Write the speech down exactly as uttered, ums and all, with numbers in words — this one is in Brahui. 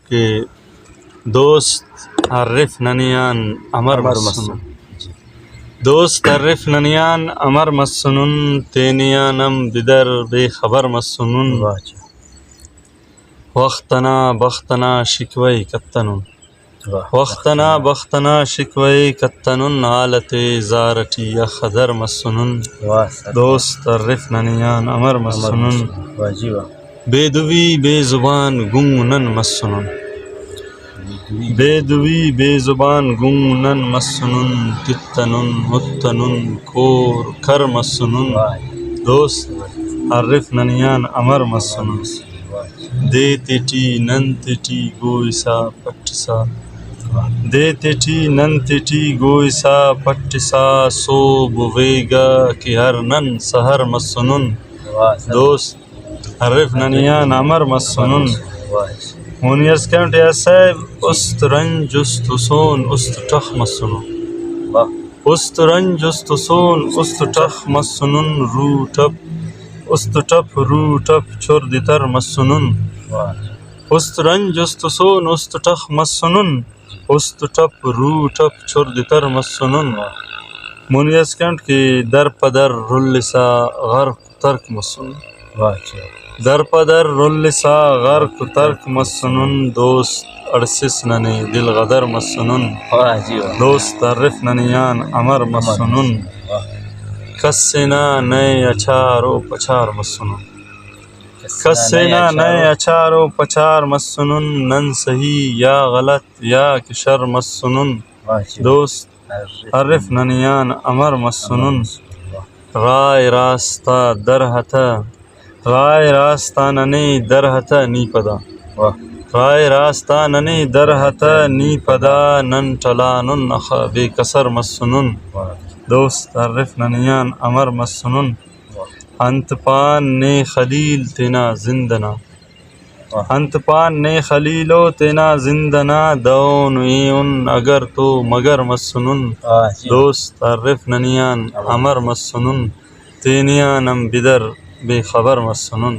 کہ دوست ہرف ننے آن امر امر مسنن۔ مسنن۔ جی۔ دوست ہرف ننے آن امر مسنن، تینے آن ہم بدر بے خبر مسنن۔ واہ جی۔ وخت انا بخت انا شکوہ ءِ کتنن۔ واہ۔ وخت انا بخت انا شکوہ ءِ کتنن، حالت زار ٹی اخدر مسنن۔ واہ سر۔ دوست ہرف ننے آن امر امر مسنن۔ مسنن۔ واہ جی واہ۔ بے دوی بے زبان گنگ نن مسنن۔ بے دوی بے زبان گنگ نن مسنن، تتنن، ہتنن، کور کر مسنن۔ واہ۔ دوست ہرف ننے آن امر مسنن۔ واہ۔ دے تیٹی نن تیٹی گوئسا پٹسا۔ دے تیٹی نن تیٹی گوئسا پٹسا، سہب و ویگہ کہ ہر نن سحر مسنن۔ واہ سر۔ دوست ہرف ننے آن امر مسنن۔ واہ۔ مونی اسکان ٹی اسہ است رنج است سون است ٹخ مسنن۔ واہ۔ است رنج است سون است ٹخ مسنن، رو ٹپ است ٹپ رو ٹپ چر دتر مسنن۔ واہ۔ است رنج است سون است ٹخ مسنن، است ٹپ رو ٹپ چر دتر مسنن۔ واہ۔ مونی اسکان ٹی کہ در پہ در رلسا غرق ترک مسنن۔ واہ جی۔ در پہ در رلسا غرق ترک مسنن، دوست اڑسس ننے دل غدر مسنن۔ واہ جی واہ۔ دوست ہرف ننے آن امر مسنن۔ واہ۔ کس انا نئے اچار و پچار مسنن۔ کس انا نئے اچار و پچار مسنن، نن سہی یا غلط یا کہ شر مسنن۔ واہ جی۔ دوست ہرف ننے آن امر مسنن۔ واہ۔ رائے راست آ در ہتہ، رائے راست آ ننے در ہتہ نی پدا۔ واہ۔ رائے راست آ ننے در ہتہ نی پدا، نن ٹلانن اخہ بے کسر مسنن۔ واہ۔ دوست ہرف ننے آن امر مسنن۔ واہ۔ انت پان نے خلیل تینا زند ئنا۔ واہ۔ انت پان نے خلیلو تینا زند ئنا، دہن ایہن اگر تو مگر مسنن۔ واہ جی۔ دوست ہرف ننے آن امر۔ امر مسنن، تینے آن ہم بدر بے خبر مسنن۔